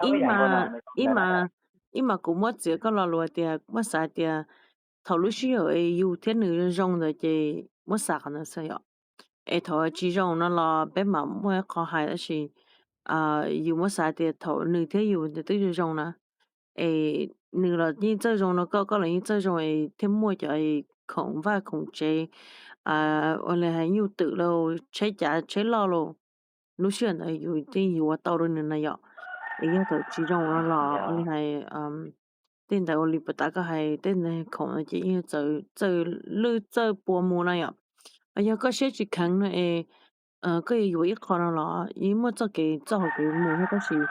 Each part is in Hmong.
Ib mas, ib mas, ib mas kuv muab txiav koj lo lus tias muab xav tias thaum lub sij hawm es yus thiab nws zoo ntawd ces muab xav qhov ntawd xwb yom. Es thaum tsis zoo no los peb mam muaj qhov hais, tab sis yus muab xav tias thaum nws thiab yus twb zoo zoo na, es nws los yeej txawj zoo no, koj koj los yeej txawj zoo es thiab muaj cov khoom vaj khoom tsev, ua li hais nyuj twm los tsheb cav tsheb loj los, lub sij hawm ntawd yus yeej yuav tau rau nws na yom. Es yog thaum tsis zoo no los ua li hais tej ntawd ua li puas tas koj hais tej ntawd khoom no ces yeej txawj lwj txawj pua mus na yom. Yog koj siab tsis kheev no es koj yuav yuav ib qho no los yeej muaj txoj kev txoj hauv kev mus thiab, tab sis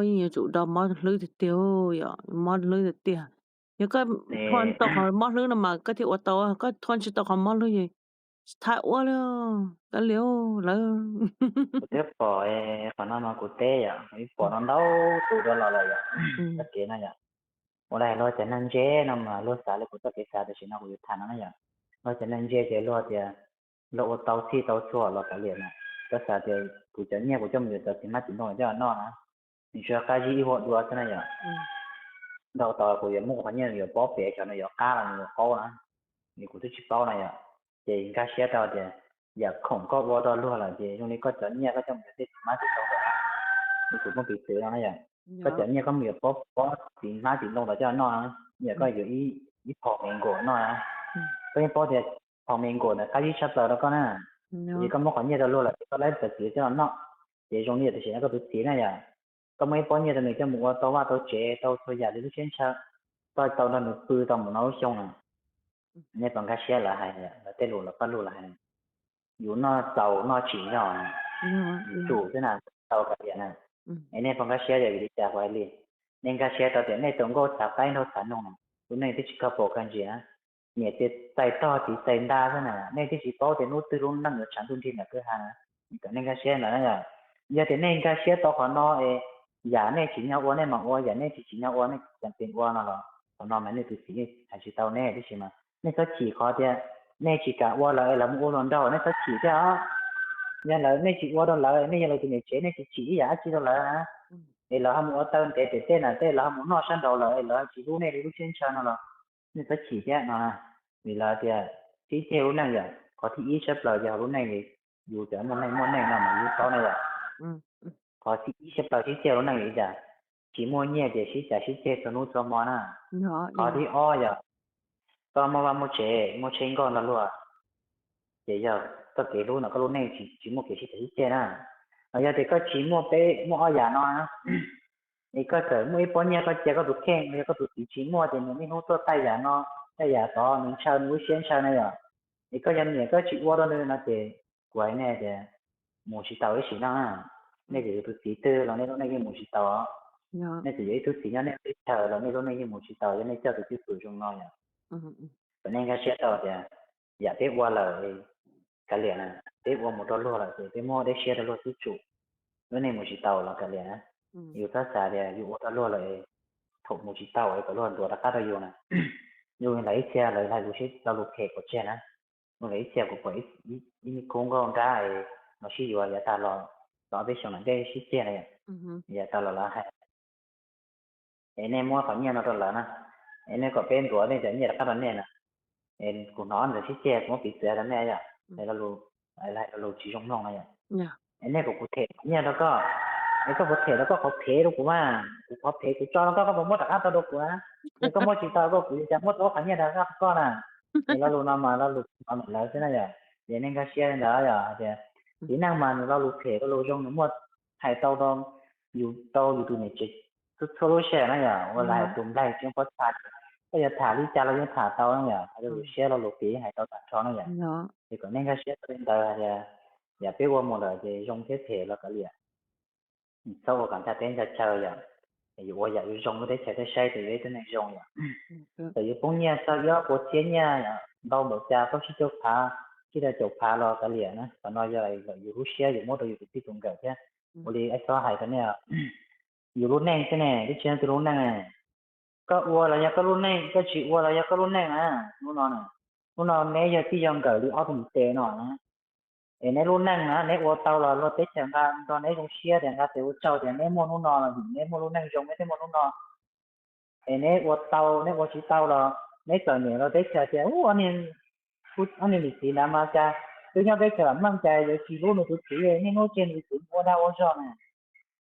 yeej yuav tsum do mob hlwb tiag tiag yom, mob hlwb tiag tiag. Yog koj thua tau qhov mob hlwb no mas koj thiaj ua tau, koj thua tsis tau qhov mob hlwb ces tsis thab ua li, koj li lawm. Kuv twb pom qhov no mas kuv teb yom, kuv pom no ntau tus dua los lawm yom, txoj kev no yom. Ua li luag cov neeg ntse no mas luag xav li kuv txoj kev xav tam sim no kuv yuav tham no na yom. Luag cov neeg ntse ces luag tias luag ua tau txhij tau txhua los kav liam na. Koj xav tias kuv cov nyiaj kuv coj mus yuav cov txiv hmab txiv ntoo coj noj na, nws tsuas qab zib ib huab dua xwb na yom. Ntau tau kuv yuav muaj qhov nyiaj yuav pob pem xyov nws yuav qab los nws yuav qaub na, es kuv twb tsis paub na yom. Ces nkag siab rau tias yam khoom koj ua rau luag lawm ces zoo li koj cov nyiaj koj coj mus yuav tej txiv hmab txiv ntoo lawm, li kuv muaj piv txwv no na yom. Koj cov nyiaj koj mus yuav pob pob txiv hmab txiv ntoo los coj noj na, yam koj yuav ib phom me nkaus noj na, koj yeej paub tias phom me nkaus ntawd qab zib tshaj plaws rau koj na. Ces koj muab qhov nyiaj rau luag lawm ces koj laib cov txiv coj los noj, ces zoo li yam tam sim no koj tus txiv na yom, koj muab ib pob nyiaj rau nws coj mus ua tau vaj tau tsev tau txhua yam li lub siab ntshaw, koj tau nrog nws pw tau mus no lub xyoo na. Nej puas nkag siab lawv hais, lawv tej lus los paj lug lawv hais, yus noj txaus noj tsim nyog, yus tsum xwb na, tau kav liam na. Es nej puas nkag siab yog vim li cas kuv hais li? Nej nkag siab tau tias nej tus nkauj txhav qaib nraug txhav noog na, lub neej twb tsis kawg paus kawg ntsis na, niam txiv txais tog txiv txais nta xwb na, nej twb tsis paub tias hnub twg lub neej yuav tshav ntuj nrig nram kwj ha na. Kom nej nkag siab ntawd na yom. Yog tias nej nkag siab tau qhov no es yam nej tsim nyog ua nej mam ua, yam nej tsis tsim nyog ua nej tseem ua no los qhov no mas nej tus txiv yeej hais tsis tau nej tib si mas. Nej txhob chim qhov tias nej tsis kam ua lawv es lawv mus ua hluas nraug, nej txhob chim thiab os. Yog lawv nej tsis ua rau lawv, nej yog lawv tus niam tsev nej tsis chim ib yam dab tsi rau lawv na, es lawv ho mus ua taw ntev pem tej na tej, lawv ho mus noj sab nraud lawm es lawv tsis hlub nej li lub siab ntshaw no los nej txhob chim thiab no. Vim lawv tias sib ceg lub neej yom, qhov thib ib tshaj plaws yog hauv lub neej li yus cov muaj neej muaj neej no mas yus paub na yom. Qhov thib ib tshaj plaws sib ceg lub neej li cas? Tsis muaj nyiaj ces sib cav sib ceg txhua hnub txhua hmo na. Qhov thib ob yog koj muaj vaj muaj tsev muaj tsheb nkoj nrog luag, ces yog koj kev hlub no koj lub neej tsis tsis muaj kev sib cav sib ceg na. Los yog tias koj tsis muaj peb muaj ob yam no, es koj txawm muaj ib pob nyiaj koj cia koj tus kheej, yog koj tus txiv tsis muaj ces nws niaj hnub tuaj taij yam no taij yam tod, nws ntshaw nws lub siab ntshaw na yom. Es koj yog niam koj tsis ua rau nws no ces kuv hais nej tias mus tsis tau ib sim no na. Nej txawm yuav tus txiv twg los nej lub neej yeej mus tsis tau. Nej txawm yuav ib tug txiv nyob nej teb chaws los nej lub neej yeej mus tsis tau, yog nej coj tus cwj pwm zoo no yom. Kom nej nkag siab tau tias yam peb ua lawm kav liam na, peb ua mus rau luag lawm ces peb muab dej siab rau luag xwb tsum. Lub neej mus tsis tau los kav liam na. Yus txhob xav tias yus ua rau luag lawm thaum mus tsis tau es kom luag ntuas rov qab rau yus na. Yus lawv ib txhia lawv hais lus sib tau lus phem kom tseg na. Yus lawv ib txhia kuv pom ib me khub nkauj nrab es los sib yuav yav tag los, los ob peb xyoos lam dej sib ceg na yom. Yav tag los lawv hais es nej muab qhov nyiaj no rau lawv na, es nej kom peb ntuav nej cov nyiaj rov qab rau nej na. Es kuv hnov ntawd sib ceg kuv muab piv txwv rau nej yom, es lo lus tsis zoo mloog no yom. Es nej kom kuv them nyiaj rau koj, es koj puas them rau koj qhov phem rau kuv mas, kuv qhov phem kuv tso rau koj, koj puas muab rov qab tau rau kuv na? Es koj muab tsis tau koj kuv yuav cas muab tau qhov nyiaj rov qab rau koj na? Es lo lus no mas lo lus kuv hnov ntawm lawv xwb na yom. Es nej nkag siab li ntawd yom, hais tias txiv neej mas nws lo lus phem lo lus zoo nws muaj hais tau rau yus, rau yus tus niam tsev txhua txhua lub sij hawm na yom. Ua li hais tus nplaig tsis muaj pob txha, koj yuav tham li cas los yeej tham tau na yom, hais rau lus siab lo lus phem yeej hais tau tag nrho na yom. Es kom nej nkag siab tau li ntawd hais tias yam peb ua mus lawm ces zoo thiab phem los kav liam, txhob ua kom ntha teb ntha chaw yom. Yus ua yam yuav zoo lub teb chaws tej saib tias yus ib tug neeg zoo yom. Txawm yuav poob nyiaj txog ob puas txhiab nyiaj yom, ntau npaum cas plaub tsib caug phav, tsib rau caum phav los kav liam na, qhov no yog yus lub siab yus muab rau yus tus txij tus nkawm thiab. Ua li Aib Xob hais rau nej, yus lub neej xwb ne, twb tsis yog tus lub neej. Koj ua los yog koj lub neej, koj tsis ua los yog koj lub neej na. Hnub no, hnub no neb yog txij yog nkawm li ob tug mus tes no na. Es neb lub neej na neb ua tau los luag teb chaws nqa nrog neb zoo siab tias nqa tes ua tsaug tias neb muaj hnub no los vim neb muaj lub neej zoo neb thiaj muaj hnub no. Es neb ua tau neb ua tsis tau los neb txom nyem luag teb chaws tias ub, ob niag niam txiv ntawd mas cas twb nyob teb chaws meej cas yuav tsis hlub nws tus txiv, niaj hnub tseg nws tus txiv mus ua dag ua zog na.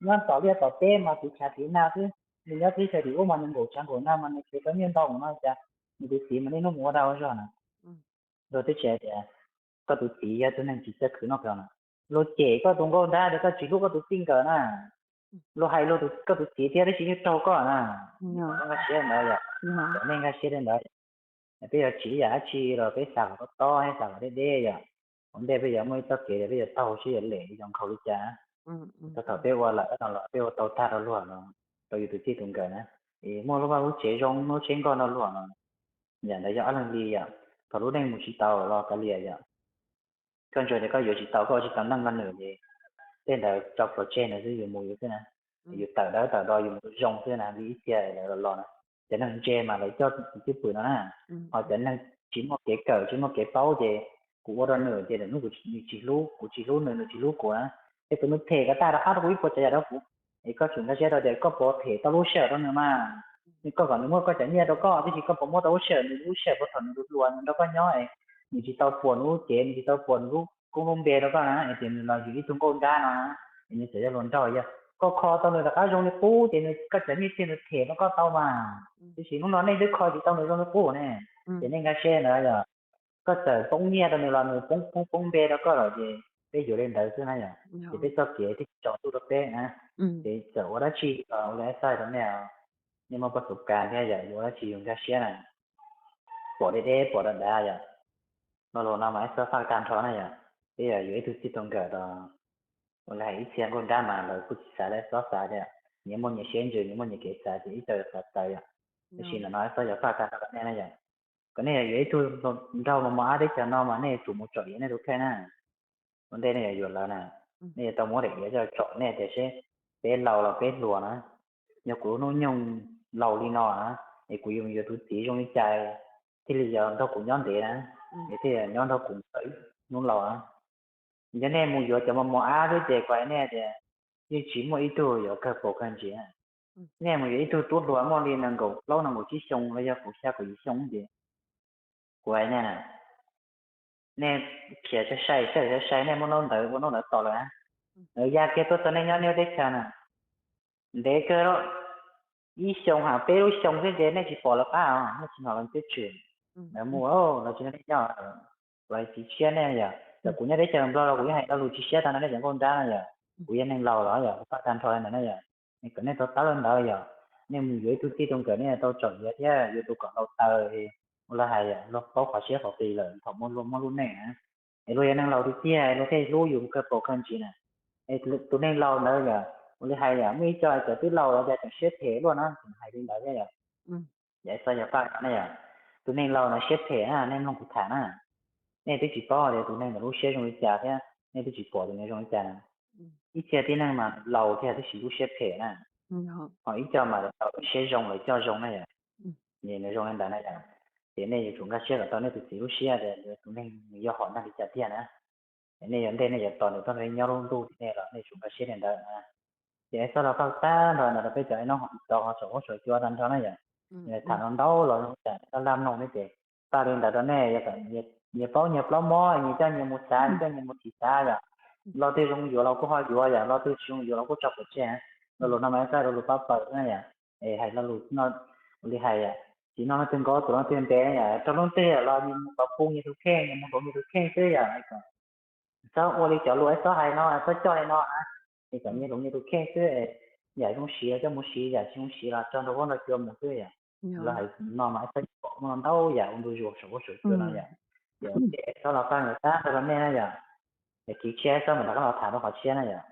Nyob tom liaj tom teb mas tiv tshav tiv nag xwb, nws nyob teb chaws tim ub mas nws nkaum tshav nkaum nag mas nws khiav tau nyiaj ntau mus no cas nws tus txiv mas niaj hnub mus ua dag ua zog na. Luag twb tsis hais tias koj tus txiv yog tus neeg tsis txawj khwv noj khwv haus na. Luag cem koj tus nkauj nrab tias koj tsis hlub koj tus txij nkawm na. Luag hais luag koj tus txiv thiab tab sis yeej raug koj na. Nkag siab ntawd yom, nej nkag siab li ntawd. Peb yuav tsim ib yam dab tsi los peb xav kom tob tob, xav kom deb deb yom. Ua ntej peb yuav muaj ib txoj kev tias peb yuav taug siab yuav lem yuav nkhaus li cas. Txog thaum peb ua lawm no los peb ua tau tag rau luag no, rau yus tus txij tus nkawm na. Es muaj lub vaj lub tsev zoo, lub tsheb nkoj no luag no, yam ntawd yog ob leeg li yom. Thaum lub neej mus tsis tau los kav liam yom. Koj ntsuas tias koj yuav tsis tau, koj ua tsis tau neej nrog nws ces tej ntawd tso plhuav tseg nws xwb, yus mus yus xwb na. Yus tawm dawb tawm do yus mus zoo xwb na, li ib txhia lawv los los na. Cov neeg ntse mas lawv coj cwj pwm no na. Ho cov neeg tsis muaj kev kawm tsis muaj kev paub ces kuv ua rau nws ces lwm hnub nws tsis hlub, kuv tsis hlub nws, nws tsis hlub kuv na. Ces tus nws them kom tag rov qab rau kuv ib puas tsav yam rau kuv. Es koj tsum nkag siab rau tias koj puas them tau lub sij hawm rau nws mas. Koj kom nws muab koj cov nyiaj rau koj, tiam sis koj puas muab tau lub sij hawm, nws lub sij hawm puas thaum nws hluas nws nrog koj nyob es nws tsis tau puas nws lub cev, nws tsis tau puas nws lub koob lub npe rau koj na, es tias nws los yus ib tug nkauj nrab no na, es nws txawm yog hluas nraug yog koj kho tau nws rov qab zoo li qub ces nws koj cov nyiaj txiag nws them rau koj tau mas. Tiam sis hnub no nej twb kho tsis tau nws zoo li qub ne, ces nej nkag siab ntawd yog koj txawm poob nyiaj rau nws los nws poob poob poob npe rau koj lawm ces peb yuav li ntawd xwb na yom. Ces peb txoj kev thiaj tsis tsaus ntuj rau peb na. Ces txawm ua dab tsi los ua li Ib Xob hais rau nej, nej muaj poj xub kas thiab yom, yuav ua dab tsi yus nkag siab na, pom deb deb pom dav dav yom. Lo lus no mas Ib Xob faj tag nrho na yom. Peb yog yuav ib tug txij tug nkawm los ua li hais ib txhia nkauj nrab mas lawv kuj tsis xav li Ib Xob xav thiab, nyias muaj nyias siab ntsws, nyias muaj nyias kev xav ces ib co xav tawv yom. Tab sis ntawm no Ib Xob yuav faj tag nrho rau nej na yom. Kom nej yog yuav ib tug nraug mos mos ab teb chaws no mas nej yuav tsum mus tsom iav nej tus kheej na. Ua ntej nej yuav yuav lawv na, nej yuav tau muab daim iav coj tsom nej tias seb peb laus los peb hluas na, yog kuv lub hnub nyoog laus li no na, es kuv yuav mus yuav tus txiv zoo li cas thiaj li yuav nrog kuv nyob ntev na, es thiaj yuav nyob nrog kuv txog ib hnub laus na. Yog nej mus yuav cov mos mos ab xwb ces kuv hais nej tias yeej tsis muaj ib tug yuav kawg paus kawg ntsis. Nej mus yuav ib tug tub hluas muaj li nees nkaum plaub nees nkaum tsib xyoo los yog kaum xya kaum yim xyoo ces kuv hais nej na, nej khiav sai sai sai sai sai, nej muab ntaub ntawv ua ntaub ntawv tos lawm na, lawv ya kiag tuaj txog nej nyob nej teb chaws na, ntev kawg, ib xyoo ha peb lub xyoo xwb ces nej tsis pom lawv qab os, nej tsis hnov lawv twb tswm. Lawv mus lawv tsis nrog nej nyob, lawv tsis tshiab nej yom. Txawm kuv nyob teb chaws Nplog los kuv yeej hais lo lus tsis siab tag nrho nej cov nkauj nrab no yom. Kuv yog neeg laus los yom, kuv faj tag nrho li ntawd na yom. Es kom nej tau tab li ntawd yom, nej mus yuav ib tug txij tug nkawm nej tau tsom iav thiab yuav tus kom laus taws, ua li hais yom, luag paub qhov siab qhov qis lawm thaum muaj luag muaj lub neej na. Es luag yog neeg laus tiag tiag luag thiaj hlub yus kawg paus kawg ntsis na. Es tus neeg laus ntawd yom, ua li hais yom, muaj ib co cov twb laus los cas tseem siab phem luaj na, tseem hais li ntawd thiab yom. Yam Ib Xob yuav faj nej yom, tus neeg laus no siab phem na, nej mloog kuv tham na. Nej twb tsis paub tias tus neeg ntawd lub siab zoo li cas thiab nej twb tsis pom tias nws zoo li cas na. Ib txhia tib neeg mas laus thiab tab sis lub siab phem na, ho ib co mas laus siab zoo lawv coj zoo na yom. Nws zoo li ntawd na yom, ces nej yuav tsum nkag siab kom tau nej tus txiv lub siab tias tus neeg nws yog hom neeg li cas tiag na. Es nej yuav ntej nej yuav tos nws tuaj nrog nej nyob lub ntuj tim nej los nej tsum nkag siab li ntawd na. Ces Ib Xob los faj tag nrho ntawd rau peb cov ib noob ho tsis tau ho saum huab saum cua tag nrho na yom. Tham no ntau los laj laj mloog ne ces faj li ntawd rau nej, nyias paub nyias plaub mob, nyias coj nyias mus xav, nyias coj nyias mus thim xav yom. Lo twg zoo yuav los kuj ho yuav yom, lo twg tsis zoo yuav los kuj tso pov tseg. Lo lus no mas Ib Xob lo lus pab paws na yom. Es hais lo lus no ua li hais yom, tsis noj leej twg nkaub, tsuas noj leej twg npe na yom. Raug leej twg los nyias mus kom pum nyias tus kheej, nyias mus hloov nyias tus kheej xwb yom. Txhob ua li cov lus Ib Xob hais no, txhob coj li no na. Es kom nyias hloov nyias tus kheej xwb, yam zoo siv los coj mus siv, yam tsis zoo siv los tso nrog huab nrog cua mus xwb yom. Los hais no mas Ib Xob pom muaj ntau yam ua ntu zus saum huab saum cua no yom. Ces Ib Xob los faj ntawd tag nrho rau nej na yom. Es kiv tshiab Ib Xob mam rov qab los tham rau qhov tshiab na yom.